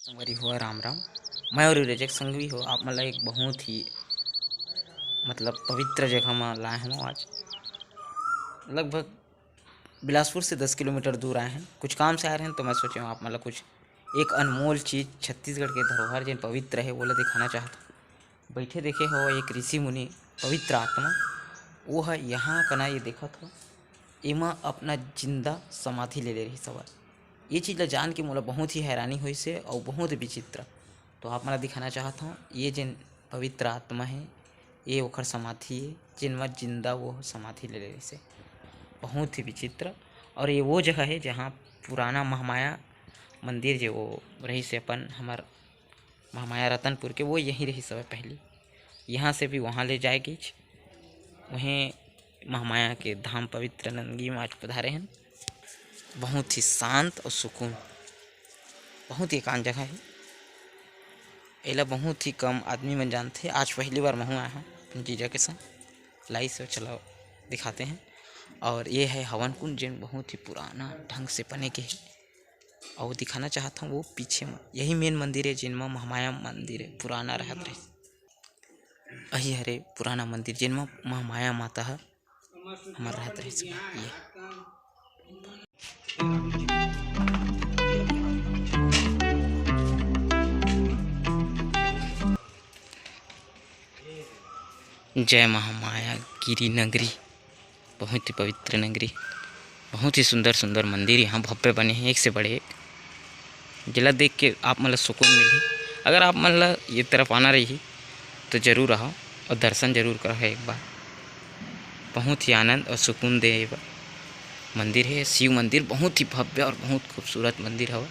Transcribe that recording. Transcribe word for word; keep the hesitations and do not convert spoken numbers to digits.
संगवारी हो, राम राम। मैं और रजक संघवी हो, आप मन ला एक बहुत ही, मतलब, पवित्र जगह म लाए हवं आज। लगभग बिलासपुर से दस किलोमीटर दूर आए हन, कुछ काम से आए रहेन, तो मैं सोचे हवं आप मन ला कुछ एक अनमोल चीज, छत्तीसगढ़ के धरोहर, जेन पवित्र हे, वो ला दिखाना चाहत हवं। बैठे देखे हो एक ऋषि मुनि, पवित्र आत्मा, वो ह यहाँ कना ये देखत हो, एमा अपना जिंदा समाधि ले ले रहिस हवय। ये चीज ला जान के मोला बहुत ही हैरानी होइस हे अउ बहुत विचित्र। तो आप मन ला दिखाना चाहत हवं, ये जेन पवित्र आत्मा हे, ये ओखर समाधि हे, जेन म जिंदा वो समाधि ले ले रहिस हे। बहुत ही विचित्र। और ये वो जगह हे, जहाँ पुराना महामाया मंदिर, जे वो रहिस हे अपन हमर महामाया रतनपुर के, वो यहीं रहिस हवय पहली। यहाँ से भी वहाँ ले जाए गईच। वहीं महामाया के धाम पवित्र नंदगी म आज पधारे हन। बहुत ही शांत और सुकून, बहुत ही एकांत जगह हे। एला बहुत ही कम आदमी मन जानथे। आज पहली बार महू आए हन अपन जीजा के संग। लाइस हो, चलो दिखाते हैं। और ये है हवन कुंड, जेन बहुत ही पुराना ढंग से बने के हे। अउ दिखाना चाहत हूँ वो पीछे म, यही मेन मंदिर हे, जेन म महामाया मंदिर हे, पुराना रहत रहिस। अही हरे पुराना मंदिर, जेन म महामाया माता ह हमर रहत रहिस। ये जय महामाया गिरी नगरी, बहुत ही पवित्र नगरी, बहुत ही सुंदर सुंदर मंदिर यहाँ भव्य बने हैं, एक से बढ़े एक, जेला देख के आप मन ला सुकून मिलही। अगर आप मन ला ये तरफ आना रही तो जरूर आओ और दर्शन जरूर करो एक बार। बहुत ही आनंद और सुकून दे ये बर मंदिर हे। शिव मंदिर बहुत ही भव्य और बहुत खूबसूरत मंदिर हवय।